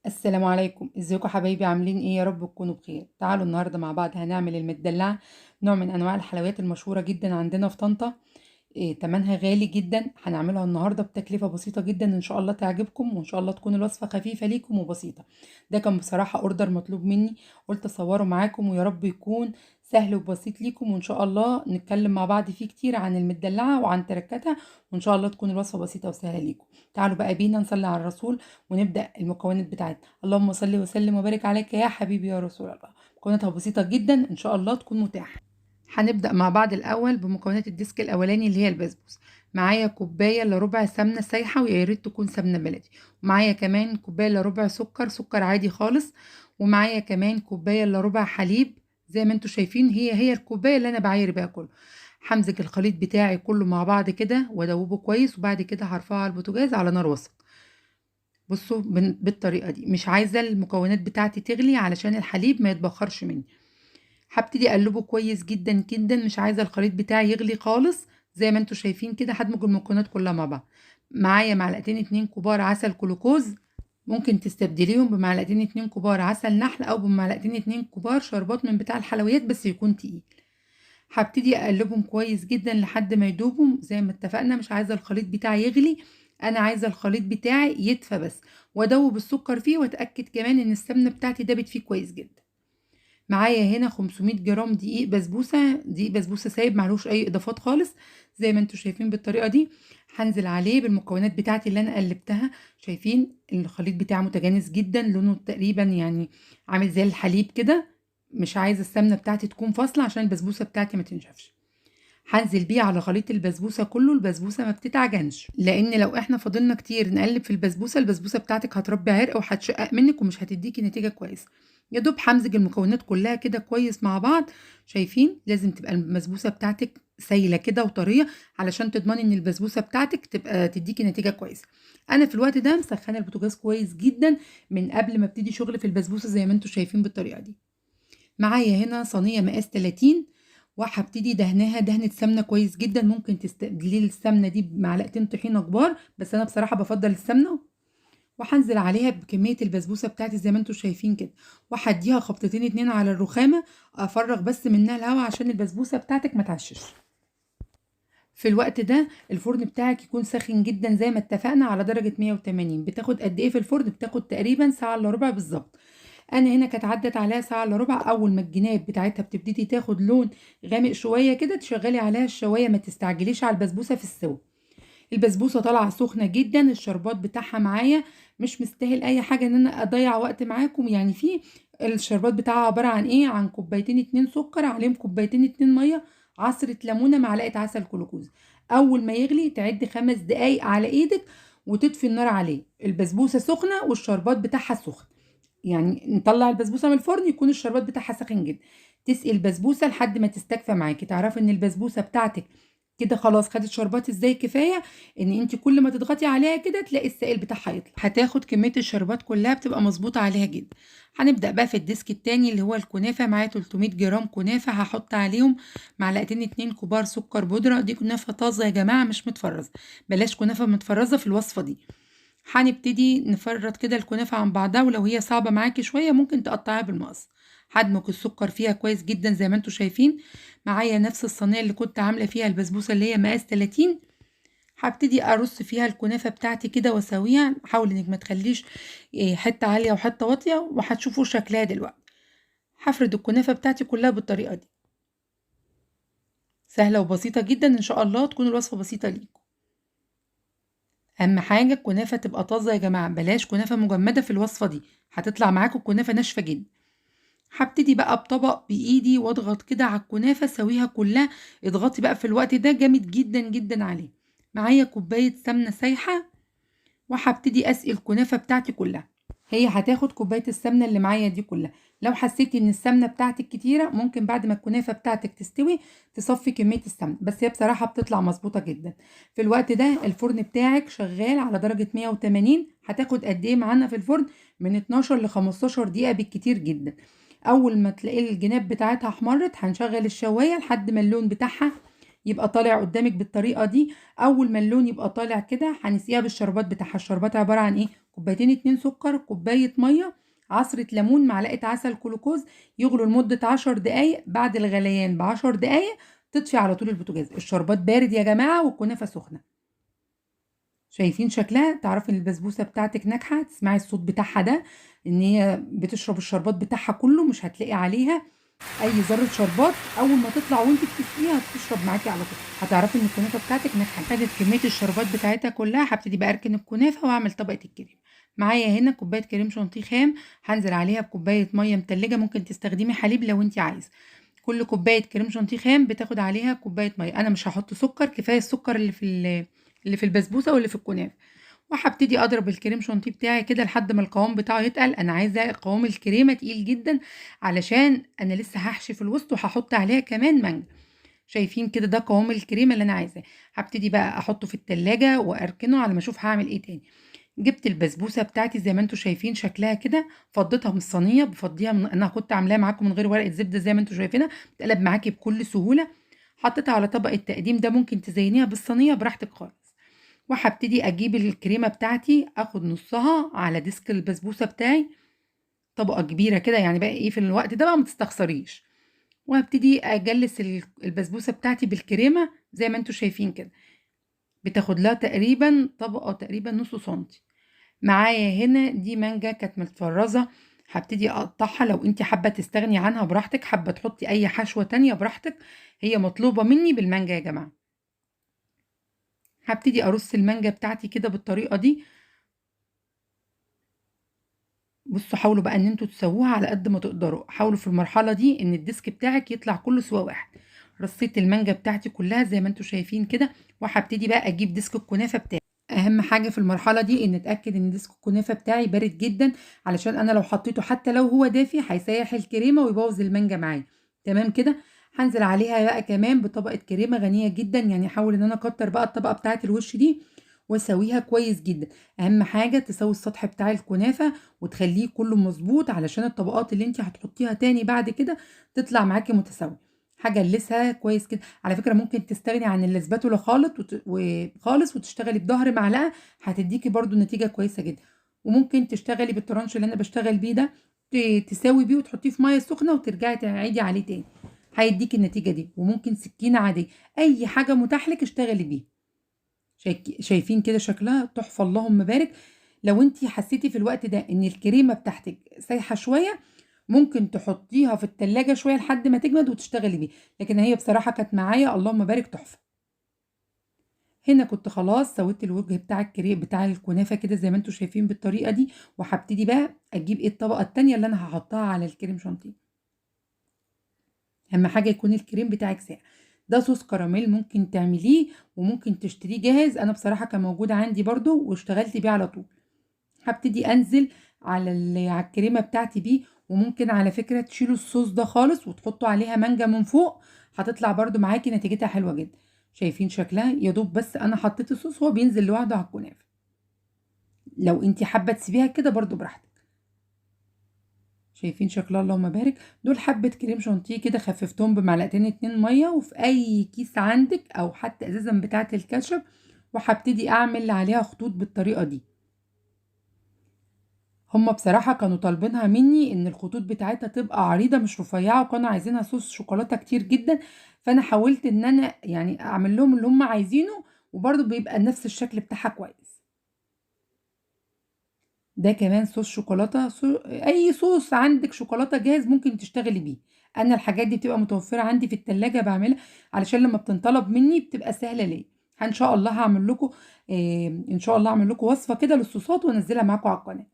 السلام عليكم، ازيكم حبايبي؟ عاملين ايه؟ يا رب تكونوا بخير. تعالوا النهارده مع بعض هنعمل المدلعه، نوع من انواع الحلويات المشهورة جدا عندنا في طنطا. تمنها غالي جدا. هنعملها النهارده بتكلفه بسيطة جدا، ان شاء الله تعجبكم وان شاء الله تكون الوصفة خفيفة ليكم وبسيطة. ده كان بصراحة order مطلوب مني، قلت اصوره معاكم ويا رب يكون سهل وبسيط ليكم، وان شاء الله نتكلم مع بعض فيه كتير عن المدلعه وعن تركاتها، وان شاء الله تكون الوصفة بسيطة وسهلة ليكم. تعالوا بقى بينا نصلي على الرسول ونبدا المكونات بتاعتنا. اللهم صل وسلم وبارك عليك يا حبيبي يا رسول الله. مكوناتها بسيطة جدا، ان شاء الله تكون متاحة. هنبدأ مع بعض الأول بمكونات ال disc الأولاني اللي هي البسبوسة. معايا كوباية إلا ربع سمنة سايحة، ويا ريت تكون سمنة بلدي، ومعايا كمان كوباية إلا ربع سكر، سكر عادي خالص، ومعايا كمان كوباية إلا ربع حليب. زي ما انتوا شايفين هي الكوباية اللي أنا بعاير بيها كله. همزج الخليط بتاعي كله مع بعض كده وادوبه كويس، وبعد كده هرفعه على البوتاجاز على نار وسط. بصوا بالطريقة دي، مش عايزة المكونات بتاعتي تغلي علشان الحليب ما يتبخرش مني. هبتدي اقلبه كويس جدا جدا، مش عايزه الخليط بتاعي يغلي خالص. زي ما انتوا شايفين كده هدمج المكونات كلها مع بعض. معايا معلقتين 2 كبار عسل كلوكوز، ممكن تستبدليهم بمعلقتين 2 كبار عسل نحل او بمعلقتين 2 كبار شربات من بتاع الحلويات، بس يكون تقيل. هبتدي اقلبهم كويس جدا لحد ما يدوبوا. زي ما اتفقنا مش عايزه الخليط بتاعي يغلي، انا عايزه الخليط بتاعي يدفى بس، وادوب السكر فيه، واتاكد كمان ان السمنة بتاعتي دابت فيه كويس جدا. معايا هنا 500 جرام دقيق بسبوسه، دقيق بسبوسه سايب معلوش اي اضافات خالص. زي ما انتوا شايفين بالطريقة دي هنزل عليه بالمكونات بتاعتي اللي انا قلبتها. شايفين الخليط بتاعه متجانس جدا، لونه تقريبا يعني عامل زي الحليب كده. مش عايزه السمنة بتاعتي تكون فاصلة عشان البسبوسه بتاعتي ما تنشفش. هنزل بيه على خليط البسبوسه كله. البسبوسه ما بتتعجنش، لان لو احنا فضلنا كتير نقلب في البسبوسه، البسبوسه بتاعتك هتربي عرق وهتشقق منك ومش هتديكي نتيجة كويسة. يا دوب همزج المكونات كلها كده كويس مع بعض. شايفين لازم تبقى البسبوسه بتاعتك سايله كده وطريه علشان تضمني ان البسبوسه بتاعتك تبقى تديكي نتيجة كويسة. انا في الوقت ده مسخنه البوتاجاز كويس جدا من قبل ما ابتدي شغل في البسبوسه، زي ما انتم شايفين بالطريقة دي. معايا هنا صينية مقاس 30، وهبتدي دهنها دهنه سمنه كويس جدا. ممكن تستبدلي السمنة دي بمعلقتين طحينه كبار، بس انا بصراحة بفضل السمنة. وهنزل عليها بكمية البسبوسه بتاعتي زي ما انتم شايفين كده، وهديها خبطتين 2 على الرخامه، افرغ بس منها الهواء عشان البسبوسه بتاعتك ما تعشش. في الوقت ده الفرن بتاعك يكون ساخن جدا زي ما اتفقنا على درجه 180. بتاخد قد ايه في الفرن؟ بتاخد تقريبا ساعة الا ربع بالظبط. انا هنا كانت عدت عليها ساعة الا ربع. اول ما الجناب بتاعتها بتبتدي تاخد لون غامق شوية كده تشغلي عليها الشوايه، ما تستعجليش على البسبوسه في السوا. البسبوسه طالعه سخنة جدا، الشربات بتاعها معايا مش مستاهل اي حاجة ان انا اضيع وقت معاكم. يعني في الشربات بتاعها عبارة عن ايه؟ عن كوبايتين 2 سكر عليهم كوبايتين 2 مية، عصره ليمونه، معلقه عسل كلوكوز. اول ما يغلي تعد 5 دقايق على ايدك وتطفي النار عليه. البسبوسه سخنة والشربات بتاعها سخن، يعني نطلع البسبوسه من الفرن يكون الشربات بتاعها ساخن جدا. تسقي البسبوسه لحد ما تستكفى معاكي، تعرفي ان البسبوسه بتاعتك كده خلاص خدت شربات ازاي كفاية، ان انت كل ما تضغطي عليها كده تلاقي السائل بتاعها يطلع. هتاخد كمية الشربات كلها بتبقى مظبوطة عليها جدا. هنبدا بقى في ال disc التاني اللي هو الكنافه. معايا 300 جرام كنافه، هحط عليهم معلقتين 2 كبار سكر بودره. دي كنافه طازة يا جماعة مش متفرزه، بلاش كنافه متفرزه في الوصفة دي. هنبتدي نفرط كده الكنافه عن بعضها، ولو هي صعبة معاكي شوية ممكن تقطعيها بالمقص. هدمج السكر فيها كويس جدا زي ما انتوا شايفين. معايا نفس الصينية اللي كنت عامله فيها البسبوسه اللي هي مقاس 30، هبتدي ارص فيها الكنافه بتاعتي كده واسويها. حاول انك ما تخليش حتة عالية وحتة واطية، وهتشوفوا شكلها دلوقتي. هفرد الكنافه بتاعتي كلها بالطريقة دي، سهلة وبسيطة جدا، ان شاء الله تكون الوصفة بسيطة ليكم. اهم حاجة الكنافه تبقى طازة يا جماعة، بلاش كنافه مجمده في الوصفة دي، هتطلع معاكم الكنافه ناشفة جدا. هبتدي بقى بطبق بايدي واضغط كده على الكنافه، سويها كلها. اضغطي بقى في الوقت ده جامد جدا جدا عليه. معايا كوباية سمنه سايحه، وهبتدي اسقي الكنافه بتاعتي كلها. هي هتاخد كوباية السمنة اللي معايا دي كلها. لو حسيتي ان السمنة بتاعتك كتيرة ممكن بعد ما الكنافه بتاعتك تستوي تصفي كمية السمنة، بس هي بصراحة بتطلع مظبوطة جدا. في الوقت ده الفرن بتاعك شغال على درجه 180. هتاخد قد ايه معانا في الفرن؟ من 12 ل 15 دقيقة بالكتير جدا. اول ما تلاقي الجناب بتاعتها احمرت هنشغل الشوايه لحد ما اللون بتاعها يبقى طالع قدامك بالطريقة دي. اول ما اللون يبقى طالع كده هنسقيها بالشربات بتاعها. الشربات عبارة عن ايه؟ كوبايتين 2 سكر، كوباية مية، عصره ليمون، معلقه عسل كلوكوز، يغلوا لمدة 10 دقائق. بعد الغليان ب10 دقائق تطفي على طول البوتاجاز. الشربات بارد يا جماعة والكنافه سخنة. شايفين شكلها؟ تعرفي ان البسبوسه بتاعتك ناجحة، تسمعي الصوت بتاعها ده ان هي بتشرب الشربات بتاعها كله، مش هتلاقي عليها اي ذره شربات. اول ما تطلع وانت بتسقيها هتشرب معاكي على طول، هتعرفي ان الكنافه بتاعتك ناجحة. خدت كمية الشربات بتاعتها كلها. هبتدي بقى اركن الكنافه واعمل طبقه الكريم. معايا هنا كوباية كريم شانتيه خام، هنزل عليها بكوبايه مية متلجه، ممكن تستخدمي حليب لو انت عايزه. كل كوباية كريم شانتيه خام بتاخد عليها كوباية مية. انا مش هحط سكر، كفاية السكر اللي في البسبوسه واللي في الكنافه. وهبتدي اضرب الكريم شانتيه بتاعي كده لحد ما القوام بتاعه يتقل. انا عايزه قوام الكريمة تقيل جدا علشان انا لسه هحشي في الوسط وهحط عليها كمان مانجا. شايفين كده ده قوام الكريمة اللي انا عايزاه. هبتدي بقى احطه في التلاجة واركنه على ما اشوف هعمل ايه تاني. جبت البسبوسه بتاعتي زي ما انتم شايفين شكلها كده، فضيتها من الصينية، بفضيها من انا كنت عاملاها معاكم من غير ورقة زبدة زي ما انتم شايفينها، بتقلب معاكي بكل سهولة. حطيتها على طبق التقديم ده، ممكن تزينيها بالصينيه براحتك خالص. وهبتدي اجيب الكريمة بتاعتي، اخد نصها على disc البسبوسه بتاعي، طبقه كبيرة كده يعني بقى ايه في الوقت ده بقى ما تستخسريش. وهبتدي اجلس البسبوسه بتاعتي بالكريمه زي ما انتم شايفين كده، بتاخد لها تقريبا طبقه تقريبا نص سنتي. معايا هنا دي مانجا كانت متفرزه، هبتدي اقطعها. لو انت حابة تستغني عنها براحتك، حابة تحطي اي حشوه تانية براحتك، هي مطلوبه مني بالمانجا يا جماعة. هبتدي ارص المانجا بتاعتي كده بالطريقة دي. بصوا حاولوا بقى ان انتوا تسووها على قد ما تقدروا، حاولوا في المرحلة دي ان ال disc بتاعك يطلع كله سوا واحد. رصيت المانجا بتاعتي كلها زي ما انتوا شايفين كده، وهبتدي بقى اجيب disc الكنافه بتاعي. اهم حاجة في المرحلة دي ان اتاكد ان disc الكنافه بتاعي بارد جدا، علشان انا لو حطيته حتى لو هو دافي هيسيح الكريمة ويبوظ المانجا معايا. تمام كده. هنزل عليها بقى كمان بطبقه كريمة غنية جدا، يعني احاول ان انا اكتر بقى الطبقة بتاعه الوش دي واسويها كويس جدا. اهم حاجة تسوي السطح بتاع الكنافه وتخليه كله مظبوط، علشان الطبقات اللي انت هتحطيها تاني بعد كده تطلع معاكي متساوية. هجلسها كويس كده. على فكرة ممكن تستغني عن الاسباتولا خالص وتشتغلي بظهر معلقه، هتديكي برده نتيجة كويسة جدا. وممكن تشتغلي بالترانش اللي انا بشتغل بيه ده، تساوي بيه وتحطيه في مية سخنة وترجعي تعيدي عليه تاني، هيديكي النتيجة دي. وممكن سكينة عادية، اي حاجة متاح لك اشتغلي بيه. شايفين كده شكلها تحفة، اللهم بارك. لو انتي حسيتي في الوقت ده ان الكريمة بتاعتك سايحه شوية، ممكن تحطيها في التلاجة شوية لحد ما تجمد وتشتغلي بيه، لكن هي بصراحة كانت معايا اللهم بارك تحفة. هنا كنت خلاص سويت الوجه بتاع الكريم بتاع الكنافه كده زي ما انتم شايفين بالطريقة دي. وهبتدي بقى اجيب ايه الطبقة الثانية اللي انا هحطها على الكريم شانتيه. اهم حاجة يكون الكريم بتاعك ساقع. ده صوص كراميل ممكن تعمليه وممكن تشتريه جاهز، انا بصراحة كان موجود عندي برده واشتغلت بيه على طول. هبتدي انزل على الكريمة بتاعتي بيه. وممكن على فكرة تشيلوا الصوص ده خالص وتحطوا عليها مانجا من فوق، هتطلع برده معاكي نتيجتها حلوة جدا. شايفين شكلها؟ يا دوب بس انا حطيت الصوص هو بينزل لوحده على الكنافه. لو انتي حابة تسيبيها كده برده براحتك. شايفين شكلها اللهم بارك. دول حبه كريم شانتيه كده خففتهم بمعلقتين 2 مية، وفي اي كيس عندك او حتى ازازة بتاعه الكاتشب. وهبتدي اعمل عليها خطوط بالطريقة دي. هما بصراحة كانوا طالبينها مني ان الخطوط بتاعتها تبقى عريضة مش رفيعة، وكانوا عايزينها صوص شوكولاتة كتير جدا، فانا حاولت ان انا يعني اعمل لهم اللي هما عايزينه، وبرده بيبقى نفس الشكل بتاعها كويس. ده كمان صوص شوكولاتة، اي صوص عندك شوكولاتة جاهز ممكن تشتغلي بيه. انا الحاجات دي بتبقى متوفرة عندي في التلاجة، بعملها علشان لما بتنطلب مني بتبقى سهلة ليا. ان شاء الله هعمل لكم ان شاء الله هعمل لكم وصفه كده للصوصات وانزلها معاكم على القناة.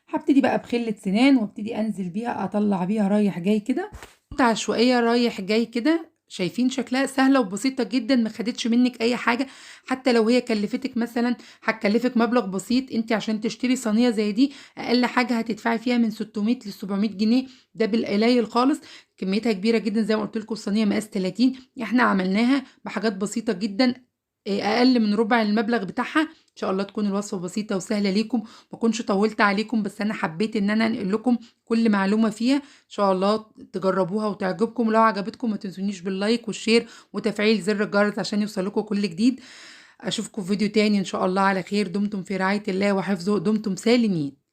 هبتدي بقى بخله سنان وابتدي انزل بيها، اطلع بيها رايح جاي كده، عشوائية رايح جاي كده. شايفين شكلها سهلة وبسيطة جدا، ما خدتش منك اي حاجة. حتى لو هي كلفتك مثلا هتكلفك مبلغ بسيط، انت عشان تشتري صينية زي دي اقل حاجة هتدفعي فيها من 600 ل 700 جنيه، ده بالقليل خالص. كميتها كبيرة جدا زي ما قلت لكم، الصينية مقاس 30، احنا عملناها بحاجات بسيطة جدا، اقل من ربع المبلغ بتاعها. ان شاء الله تكون الوصفة بسيطة وسهلة ليكم، ما كنتش طولت عليكم، بس انا حبيت ان انا انقل لكم كل معلومة فيها. ان شاء الله تجربوها وتعجبكم، ولو عجبتكم ما تنسونيش بال like وال share وتفعيل زر الجرس عشان يوصل لكم كل جديد. اشوفكم في فيديو تاني ان شاء الله على خير. دمتم في رعاية الله وحفظه، دمتم سالمين.